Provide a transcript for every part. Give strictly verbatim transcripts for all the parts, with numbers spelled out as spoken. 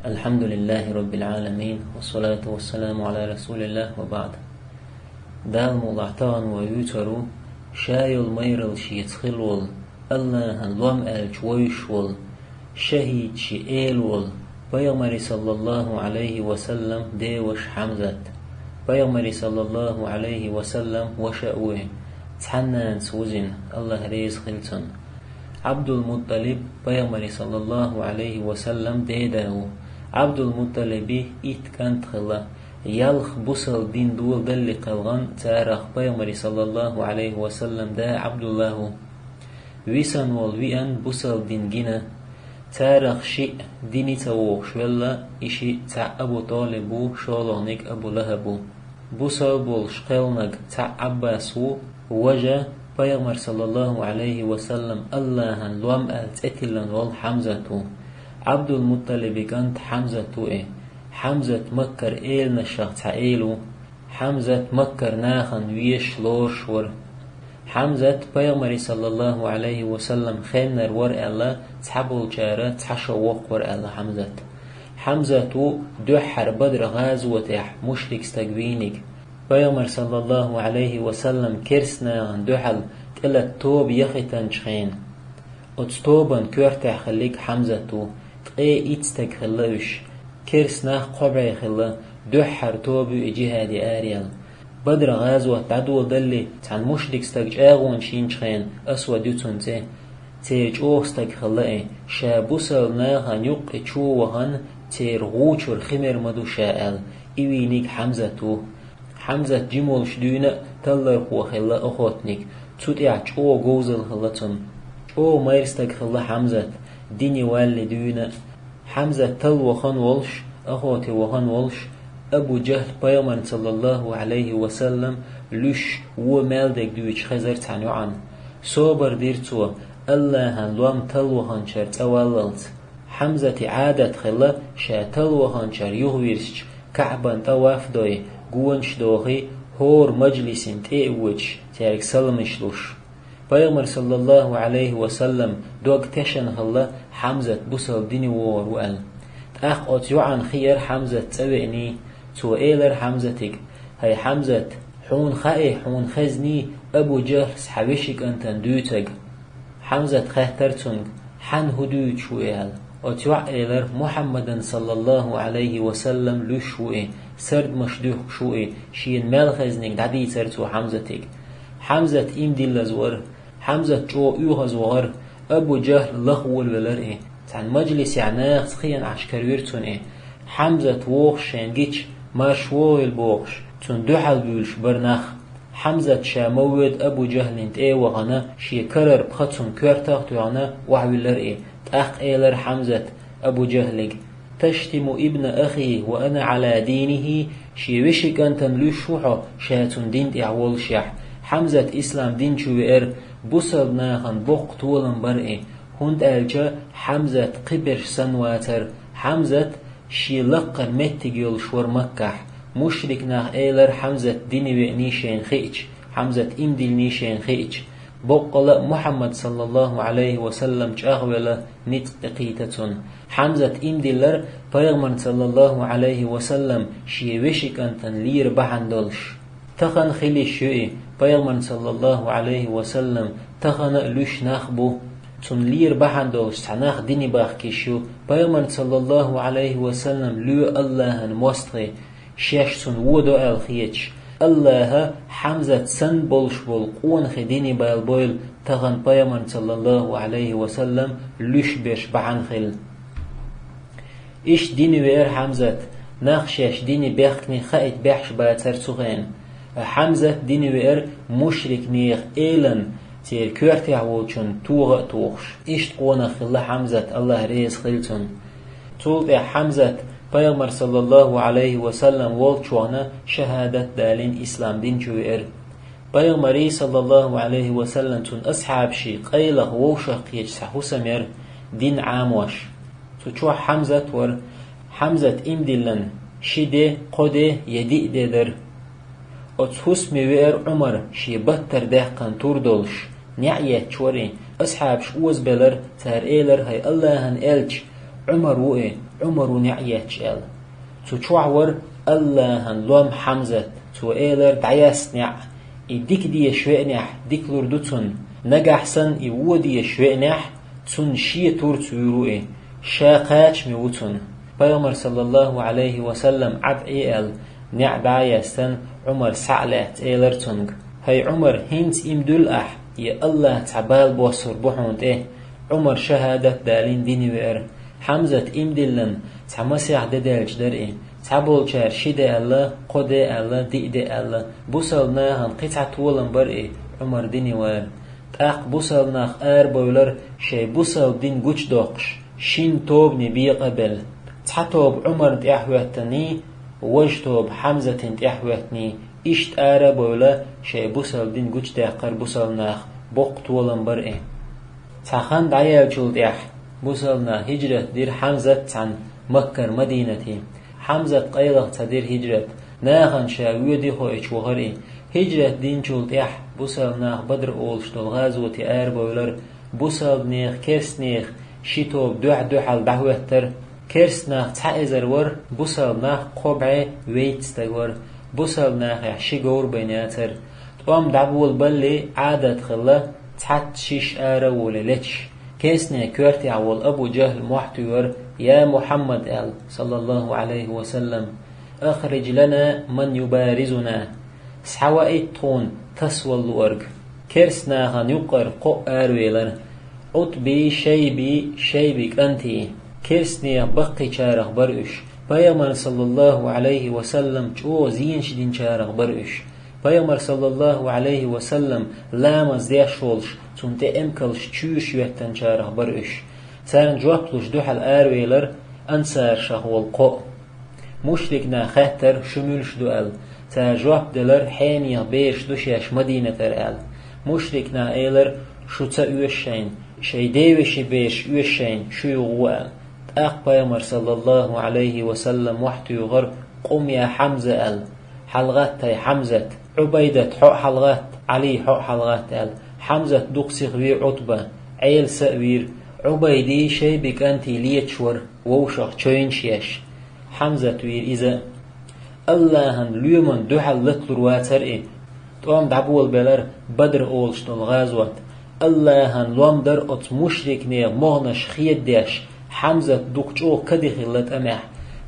الحمد لله رب العالمين، والصلاة والسلام على رسول الله، وبعد. Дала мукъ лахь, тахана вай вуьйцур ву ша йолу майралла шеца хилла волу, АллахӀан лом аьлча вовзаш волу, шахӀидийн эла волу, Пайхамаран, саллаллахӀу Ӏалайхи ва саллам, деваша Хьамзат. Пайхамаран, саллаллахӀу Ӏалайхи ва саллам, ваша а ву и, цхьана нанас вузина, АллахӀ реза хила цунна. Ӏабдул-МуттӀалиб Пайхамаран, саллаллахӀу Ӏалайхи ва саллам, деда ву. Ӏабдул-МуттӀалибан итт кӀант хилла. Ялх бусалба дин доладалле кхелхина царах Пайхамаран, саллаллахӀу Ӏалайхи ва саллам, да Ӏабдуллахь ву. Висина волу виъанна бусалба дин гина. Царах шиъ дине ца вогӀуш велла, и шиъ цхьаъ Абу ТӀолиб ву, шолгӀаниг Абу ЛахӀаб ву. Бусалба волуш кхелхинарг цхьаъ Ӏаббас ву, важа, Пайхамар, саллаллахӀу Ӏалайхи ва саллам, АллахӀан лом аьлла цӀе тиллина волу Хьамзат ву. Ӏабдул-МуттӀалибан кӀант Хьамзат ву и. Хьамзат Маккара эланашах цхьа эла ву. Хьамзат Маккара нахана везаш лоруш вара. Хьамзат Пайхамаран, саллаллахӀу Ӏалайхи ва саллам, хеннара вара аьлла, цхьаболчара цхьа шо воккха вара аьлла Хьамзат. Хьамзат ву дуьххьара Бадр-гӀазотехь мушрик стаг вийнарг. Пайхамар, саллаллахӀу Ӏалайхи ва саллам, керстанашна дуьхьал тӀелата тоба яхийтинчу хенахь, оцу тобанан коьртехь хилларг Хьамзат ву, ткъе итт стаг хилла уьш. Керстанех кхо бӀе хилла, дуьххьара тоба ю и жихӀаде араяьлла. Бадр-гӀазот дӀадоладалле, цхьана мушрик стага чӀагӀонаш йинчу хенахь, Асвад ю цуьнан цӀе, церан чӀогӀа стаг хилла и, ша бусалба нахана юккъе чу вахана, церан гӀу чуьра хи мер ма ду ша аьлла, и вийнарг Хьамзат ву. Хьамзат жима волуш дуьйна а таллархо хилла, охотник, цу тӀехь чӀогӀа говзалла хилла цуьнан. ЧӀогӀа майра стаг хилла Хьамзат, дине валале дуьйна а. Хьамзат талла вахана волуш, охоте вахана волуш, Абу ЖахӀл Пайхамарна, саллаллахӀу Ӏалайхи ва саллам, луьйш вон мел дерг дуьйцуш хезара цхьана йоӀана. Собар дира цо, АллахӀан лом талла ваханчара цӀа валлалц. Хьамзатан Ӏадат хилла, ша талла ваханчара юхавирзича, КаӀбан тӀаваф дой, гонаш дохий, хӀора мажлисана тӀе а воьдуш, цаьрга саламаш луш. Пайхамар, саллаллахӀу Ӏалайхи ва саллам, дог тешна хилла, Хьамзат бусалба дине вогӀур ву аьлла. ТӀаккха оцу йоӀана хиира Хьамзат цӀа веаний. Цо элира Хьамзатига: «ХӀай Хьамзат, хьуна хаьий, хьуна хезний Абу ЖахӀлас хьан вешин кӀантана дуьйцург?» Хьамзата хаьттира цуьнга: «Хьанна хӀун дуьйцуш ву и?» – аьлла. Оцу йоӀа элира: «Мухьаммадан, саллаллахӀу Ӏалайхи ва саллам, луьйш ву и, сардамаш дуьхкуш ву и, шена мел хезнарг дӀадийцира цо Хьамзатига». Хьамзат иман диллаза вара. Хьамзат чӀогӀа оьгӀазвахара. Абу ЖахӀл лаха волавелира и. Цхьана мажлисехь нахаца кхиъна Ӏаш каравира цунна и. Хьамзат вогӀуш шайна гича, марша вогӀийла бохуш, цунна дуьхьал буьйлуш бара нах. Хьамзат ша ма воьду Абу ЖахӀлина тӀе а вахана, шен карара пха цунна коьртах а тоьхна, охьавиллира и. ТӀаккха элира Хьамзата Абу ЖахӀлига: «Таштиму ибна ахи ва ана Ӏала динихӀи, шен вешин кӀантана луьйш ву хьо, ша цуьнан дин тӀехь волушехь». Хьамзат ислам дин чу веара, бусалба нахана боккха толам бара и, хӀунда аьлча Хьамзат кхиберш санна вацара. Хьамзат шен лаккхара меттиг йолуш вара Маккахь. Мушрик нах элира Хьамзат дине веаний шайна хиъча, Хьамзат иман диллиний шайна хиъча. Боккъала а Мухьаммад, саллаллахӀу Ӏалайхи ва саллам, чӀагӀвелла, ницкъ тӀекхийтина цунна. Хьамзат иман диллира Пайхамарна, саллаллахӀу Ӏалайхи ва саллам, шен вешин кӀантана лера бахьана долуш. Тахана хила йиш ю и, Пайхамарна, саллаллахӀу Ӏалайхи ва саллам, тахана а луьйш нах бу. Цунна лера бахьана долуш цхьа нах дине бахка йиш ю. Пайхамарна, саллаллахӀу Ӏалайхи ва саллам, лоь АллахӀан мостагӀий, шаьш цунна вон до аьлла хеташ. АллахӀа Хьамзат санна болуш болу къонахий дине балабойла тахана Пайхамарна, саллаллахӀу Ӏалайхи ва саллам, луьйш берш бахьана хила. Иштта дине веара Хьамзат, нах шаьш дине бехкане хаийта бехьаш бацара цу хенахь. Хьамзат дине веара мушрик нехан элана, церан коьртехь волчунна тоха а тухуш. Иштта къонах хилла Хьамзат, АллахӀ реза хила цунна. Цул тӀаьхьа Хьамзат Пайхамар, саллаллахӀу Ӏалайхи ва саллам, волччохь шахӀадат далийна, ислам дин чу веара. Пайхамаран, саллаллахӀу Ӏалайхи ва саллам, цуьнан асхьабашийн къайлаха вовшах кхеташ цхьа хӀусам яра дин Ӏамош. Цу чохь Хьамзат вара. Хьамзат иман диллина ши де, кхо де я диъ де дара. Оцу хӀусаме веара Ӏумар, шен баттара даьккхина тур долуш, неӀ етташ вара и. Асхьабаш озабелира, цара элира: «ХӀай АллахӀан элча, Ӏумар ву и, Ӏумара неӀ етташ аьлла. Цу чохь вара АллахӀан лом Хьамзат, цо элира: «ДӀаяста неӀ, и дика дезаш веанехь, дика лур ду цунна, нагахь санна и вон дезаш веанехь, цунна шен турца вуьйр ву и, ша кхачаме ву цунна». Пайхамар, саллаллаху Ӏалайхи ва саллам, Ӏад Ӏе аьлла, неӀ дӀа а еттина, Ӏумар схьа а лаьцна элира цуьнга: «ХӀай Ӏумар, хӀинца иман дуьллу ахь, я АллахӀ цхьа бала боссор бу хьуна тӀе». Ӏумар шахӀадат далийна дине веара. Хьамзат иман диллина цхьа масех де даьлча дара и. Цхьаболчара ши де аьлла, кхо де аьлла, диъ де аьлла. Бусалба нахана кхин цхьа толам бара и Ӏумар дине вар. ТӀаккха бусалба нах арабевлира, шайн бусалба дин гучудоккхуш, шина тобане бекъа а белла. Цхьа тоба Ӏумарна тӀехь хӀоьттиний, важа тоба Хьамзатана тӀехь хӀоьттиний, иштта ара а бевлла, шайн бусалба дин гучудаьккхира бусалба нах, боккха толам бара и. Цхьа хан дӀаяьллачул тӀаьхьа бусалба наха хӀижрат дира Хьамзат цхьаьна Маккара Мадинате. Хьамзат къайлаха ца дира хӀижрат, нахана ша воьдий хоуьйтуш вахара и. ХӀижрат динчул тӀаьхьа бусалба наха Бадр олуш долу гӀазоте арабевлира, бусалба нехан, керста нехан ши тоба дуьхь-дуьхьал дӀахӀоьттира. Керста нах цхьа эзар вара, бусалба нах кхо бӀе вейтта стаг вара. Бусалба нахехь ши говр бен яцара. ТӀом дӀаболабалале, Ӏадат хилла, цхьацца шиша ара а волий леташ, керста нехан коьртехь волу Абу Джахьл мохь туьйхира: «Я Мухьаммад», – аьлла, саллаллаху Ӏалайхи ва саллам, «ахридж лана ман юбаризуна». Схьаваийта тхуна тасавала луург. Керста нахана юккъара кхоъ аравелира: Ӏутбий, Шайбий, Шайби кӀантий. Керста нехан баккхийчарах бара уьш. Пайхамарна, саллаллаху Ӏалайхи ва саллам, чӀогӀа зенаш динчарах бара уьш. Пайхамар, саллаллаху Ӏалайхи ва саллам, ламаз деш волуш, цунна тӀе эмкалш чуьйраш йоьттинчарах бара уьш. Царна жоп луш дуьхьал аравелира ансаршах волу кхоъ. Мушрик наха хаьттира, шу муьлш ду аьлла. Цара жоп делира, хьенехан бераш ду шаьш Мадинатара аьлла. Мушрик наха элира, шу ца оьшу шайна, шайн девешин бераш оьшу шайна, шу юха гӀо аьлла. ТӀаккха Пайхамар, саллаллаху Ӏалайхи ва саллам, мохь туьйхира: «Къум я Хьамза», – аьлла. «ХьалагӀатта, хӀай Хьамзат, Ӏубайдат, хьо а хьалагӀатта, Ӏали, хьо а хьалагӀатта», – аьлла. Хьамзат дукха сиха вийра Ӏутба, Ӏела са а вийра. Ӏубайди Шайби кӀанти леташ вара, вовшах чевнаш еш. Хьамзат вийра иза а. АллахӀан лоьман дуьхьал латалур вацара и. ТӀом дӀаболабелира Бадр олуш долу гӀазот. АллахӀан лом дара оцу мушрик нехан могӀанаш хедадеш, Хьамзат дукха чӀогӀа кади хилла тӀамехь.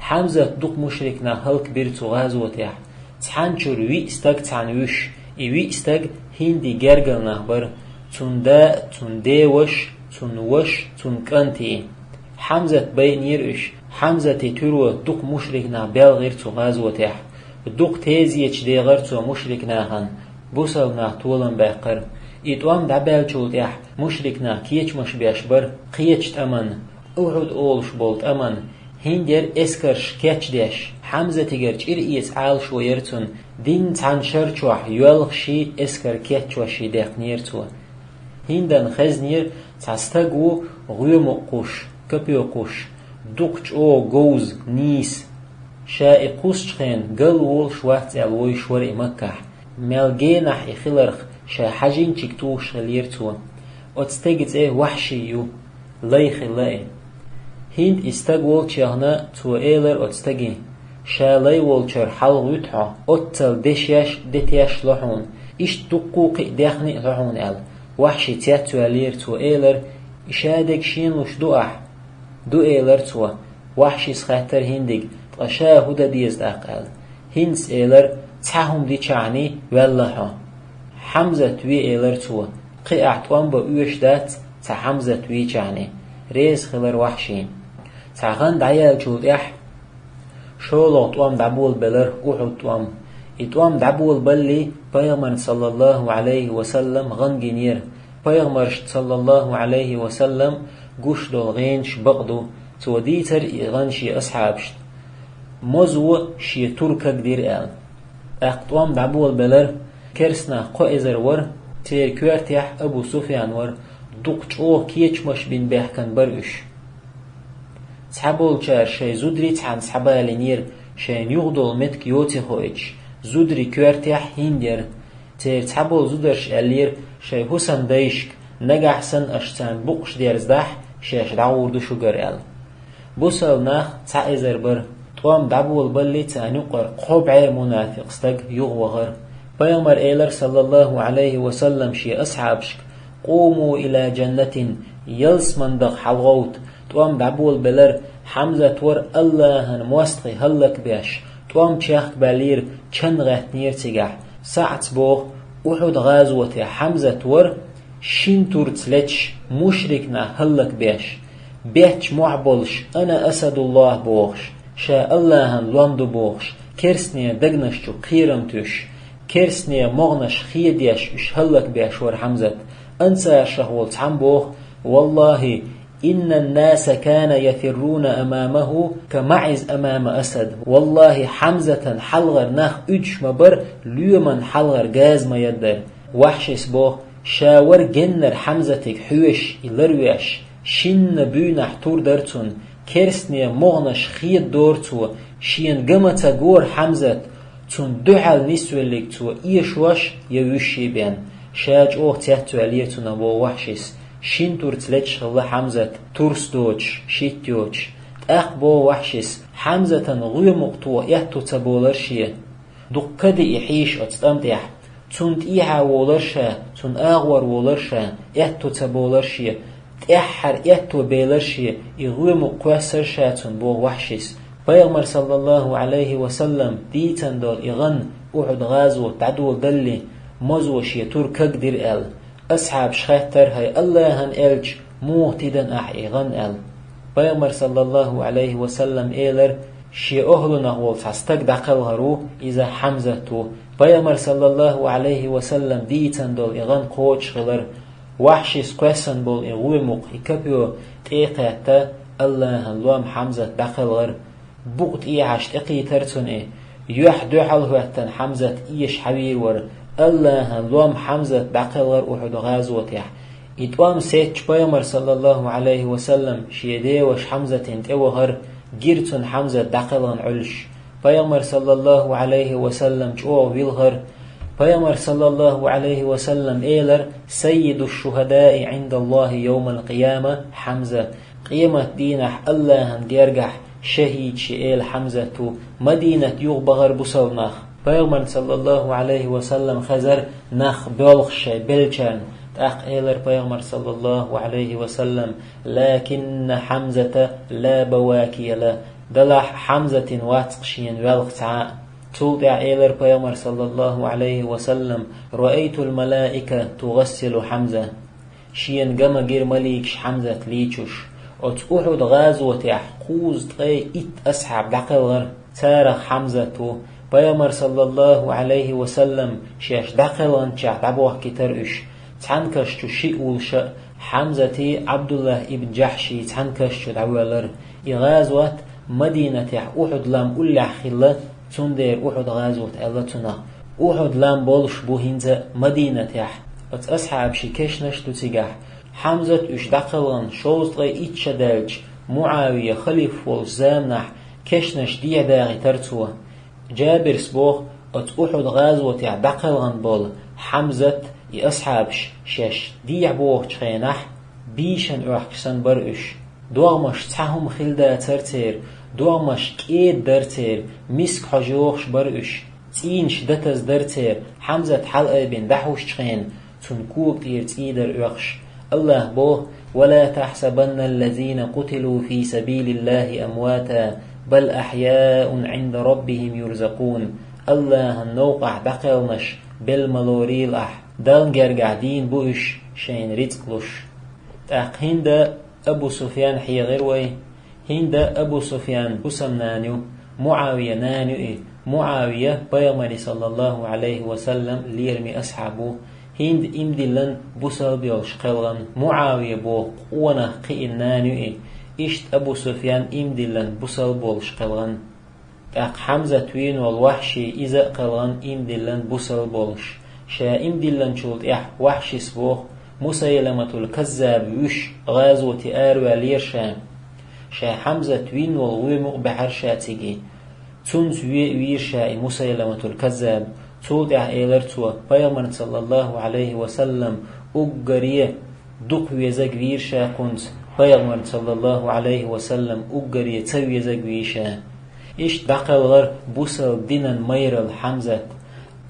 Хьамзат дукха мушрик нах хӀаллакбира цу гӀазотехь. Цхьанчуьра виъ стаг цхьаьна вуьш, и виъ стаг ХӀиндин гергара нах бара: цуьнан да а, цуьнан деваша, цуьнан ваша, цуьнан кӀантий. Хьамзат байинера уьш. Хьамзатан туьро дукха мушрик нах белхийра цу гӀазотехь. Дукха тезеташ дехара цо мушрик нахана, бусалба нах толам баьккхира. И тӀом дӀабаьллачул тӀаьхьа мушрик нах кечамаш беш бара кхечу тӀаман, Ухьуд олуш болу тӀаман. ХӀинда яра эскарш кечдеш, Хьамзатигара чӀир эца Ӏалашо яра цуьнан, дийнна цхьана шар чохь йоьлхуш а, эскар кечдеш а даьккхинера цо. ХӀиндана хезнера, цхьа стаг ву гӀоьмукъ кхуш, копьё кхуш, дукха чӀогӀа говза, нийса. Ша и кхуссучу хенахь гал волуш вац аьлла вевзаш вара и Маккахь. Мел генахь и хиларх, ша хьажинчуьнга тухуш хиллера цо. Оцу стеган цӀе Вахьший ю, лай хилла и. ХӀинда и стаг волчу яхана, цо элира оцу стаге: «Ша лай волчуьра хьалха вуьту хьо, оццал дешеш а, детеш а ло хьуна, иштта дуккха а кхин а дехна а ло хьуна», – аьлла. Вахьший цецваьллера, цо элира: «И ша дерг шена луш ду ахь?» «Ду», – элира цо. Вахьшис хаьттира ХӀиндига: «Ткъа ша хӀун дан деза тӀаккха?» – аьлла. ХӀиндас элира: «Цхьа хӀума дичахьана, ваьлла хьо». «Хьамзат ве», – элира цо. «Кхин ахь тӀом бан оьшуш дац, цхьа Хьамзат вийчахьана». Реза хилира Вахьши. Цхьа хан дӀаяьллачул тӀаьхьа шолгӀа тӀом дӀаболабелира, Ухьуд тӀом. И тӀом дӀаболабалале, Пайхамарна, саллаллаху Ӏалайхи ва саллам, гӀан гинера. Пайхамаршна, саллаллаху Ӏалайхи ва саллам, гуш долу гӀенаш бакъ ду. Цо дийцира и гӀан шен асхьабашна. Мозо шен тур кагдира аьлла. ТӀаккха тӀом дӀаболабелира, керстанах кхо эзар вара, церан коьртехь Абу Суфьян вара, дукха чӀогӀа кечамаш бина баьхкина бара уьш. Цхьаболчара шайн зударий цхьаьна схьабалийнера, шайна юхадолу меттиг йоций хоуьйтуш, зударий коьртехь ХӀинда яра. Церан цхьаболу зударша аьллера шайн хӀусамдайшка: «Нагахь санна аша царна букъаш дерзадахь, шаьш дӀагӀур ду шуьгара», – аьлла. Бусалба нах цхьа эзар бара. ТӀом дӀаболабалале царна юкъара кхо бӀе мунафикъ стаг юхавахара. Пайхамара элира, саллаллаху Ӏалайхи ва саллам, шен асхьабашка: «Къуму иля джаннатин, ялсманах хьалгӀовта». ТӀом дӀаболабелира, Хьамзат вара АллахӀан мостагӀий хӀаллакбеш, тӀом чехкабаьллера чан гӀаьттинера цигахь. СаӀда боху, Ухьуд гӀазотехь Хьамзат вара шин турца леташ мушрик нах хӀаллакбеш, бетташ мохь болуш, «Ана Асадуллах», бохуш, ша АллахӀан лом ду бохуш, керстанийн дегнаш чу кхерам туьйсуш, керстанийн могӀанаш хедеш уьш хӀаллакбеш вара Хьамзат. Ансаршах волу цхьамма боху: «Валлахи, иннан наса кана яфирруна амамаху ка маӀиз амама асад». Валлахи, Хьамзатан хьалхара нах уьдуш ма бара, лоьман хьалхара газа ма яддара. Вахьшис боху: «Ша вара геннара Хьамзатиг хьоьшуш, и ларвеш, шинна буьйнахь тур дара цунна, керстанийн могӀанаш хедадора цо, шена ган ма ца гора Хьамзат, цунна дуьхьал нисвеллиг цо эшош я вуьшший бен». Ша чӀогӀа цецваьллера цунах, боху Вахьшис. Шин турца леташ хилла Хьамзат, турс доцуш, шитта йоцуш. ТӀаккха, боху Вахьшис, Хьамзатан гӀоьмукъ тоха аьтту ца болура шен. Дуккха а диъ хьийша оцу тӀам тӀехь. Цунна тӀехьа волура ша, цунна агӀор волура ша, аьтту ца болура шен. ТӀаьххьара аьтту белира шен, и гӀоьмукъ кхоьссира ша цунна, боху Вахьшис. Пайхамара, саллаллаху Ӏалайхи ва саллам, дийцина долу и гӀан Ухьуд гӀазот дӀадоладалале, мозо шен тур кагдира аьлла. Асхьабаш хаьттара: «ХӀай АллахӀан элча, муха тидина ахь и гӀан?» аьлла. Пайхамара, саллаллаху Ӏалайхи ва саллам, элира: «Шен охӀлунах волу цхьа стаг дӀакхелхар ву, иза Хьамзат ву». Пайхамара, саллаллаху Ӏалайхи ва саллам, дийцина долу и гӀан кхочушхилира. Вахьшис кхоьссина болу и гӀоьмукъ, и копьё тӀе а кхетта, АллахӀан лом Хьамзат дӀакхелхара. Букъ тӀехьашха тӀекхийтира цунна и. Юьхь дуьхьал хӀоьттина Хьамзат эша хьавийр вара. АллахӀан лом Хьамзат дӀакхелхара Ухьуд гӀазотехь. И тӀом сецча, Пайхамар, саллаллаху Ӏалайхи ва саллам, шен деваша Хьамзатина тӀевахара, гира цунна Хьамзат дӀакхелхина Ӏуьллуш. Пайхамар, саллаллаху Ӏалайхи ва саллам, чӀогӀа вилхара. Пайхамар, саллаллаху Ӏалайхи ва саллам, элира: «Саййиду шухадаи Ӏиндаллахи йовмал къияма Хьамза». Къемат дийнахь АллахӀан гергахь шахӀидаш эла Хьамзат ву. Мадинат юха бахара бусалба нах. Пайхамарна, саллаллаху Ӏалайхи ва саллам, хезара нах боьлхуш шайн беллачарна. ТӀаккха элира Пайхамар, саллаллаху Ӏалайхи ва саллам: «Лакинна Хьамзата ла бавакия ла». Делахь Хьамзатин вац-кх шена воьлху цхьа а. Цул тӀаьхьа элира Пайхамар, саллаллаху Ӏалайхи ва саллам: «Раайтул малаика тугъассилу Хьамза». Шена ган ма гира маликаш Хьамзат лийчуш. Оцу Ухьуд гӀазотехь кхузткъе итт асхьаб дӀакхелхара, царах Хьамзат ву. Пайхамар, саллаллаху Ӏалайхи ва саллам, шаьш дӀакхелханчехь дӀабохкийтара уьш. Цхьана каш чу шиъ вуллуш а, Хьамзатий Ӏабдуллах ибн Джахьший цхьана каш чу дӀавоьллара. И гӀазот Мадинатехь Ухьуд-лам уллехь хилла, цундела Ухьуд гӀазот аьлла цунах. Ухьуд-лам болуш бу хӀинца а Мадинатехь. Оцу асхьабашийн кешнаш ду цигахь. Хьамзат уьш дӀакхелхина шовзткъе итт шо даьлча, МуӀавия халифа волчу заманахь, кешнаш дехьадахийтара цо. Джабирс боху, оцу Ухьуд гӀазотехь дӀакхелхина болу Хьамзат, и асхьабаш шаьш дехьа бохучу хенахь, бийшина оьхкуш санна бара уьш. ДогӀмаш цхьа хӀума хила дацара церан, догӀмаш кӀеда дара церан, миска хьожа йогӀуш бара уьш, цӀийнаш датаза дара церан, Хьамзат хьалаайбина дӀахьушчу хенахь, цуьнан кога тӀера цӀий дара оьхуш. АллахӀа боху: «Ва ла тахьсабанна ллазина къутилу фи сабилиллахи амвата, бал ахьяун Ӏинда раббихим юрзакъун». АллахӀан новкъахь дӀакхелхинарш белла ма лорийла ахь, Далла гергахь дийна бу уьш, шайна рицкъ луш. ТӀаккха хӀинда Абу Суфьян хьехира вай. ХӀинда Абу Суфьян хӀусамнана ю, МуӀавия нана ю и. МуӀавия Пайхамаран, саллаллаху Ӏалайхи ва саллам, лераме асхьаб ву. ХӀинда ийман диллина бусалба йолуш кхелхина. МуӀавия боху къонах кхиъна нана ю и. Иштта Абу Суфьян ийман диллина бусалба волуш кхелхина. ТӀаккха Хьамзат вийна волу Вахьши иза а кхелхина ийман диллина бусалба волуш. Ша ийман диллинчул тӀаьхьа Вахьшис боху, Мусайламатул Каззаб вуьш гӀазоте араваьллера ша. Ша Хьамзат вийна волу гӀоьмукъ баьхьара ша цига. Цуьнца ве а вийра ша и Мусайламатул Каззаб. Цул тӀаьхьа элира цо, Пайхамарна, саллаллаху Ӏалайхи ва саллам, уггаре дукха везарг вийра ша кхунца. Пайхамар, саллаллаху Ӏалайхи ва саллам, уггаре ца везаг вийша. Иштта дӀакхелхар бусалба динан майрал Хьамзат.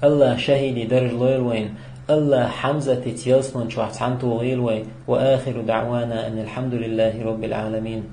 АллахӀа шахӀиди дарж лойла вайна. АллахӀа Хьамзатица ялсман чохь цхьаьнатохийла вай. Ва ахиру даӀвана анил хьамдулиллахи роббил Ӏаламин.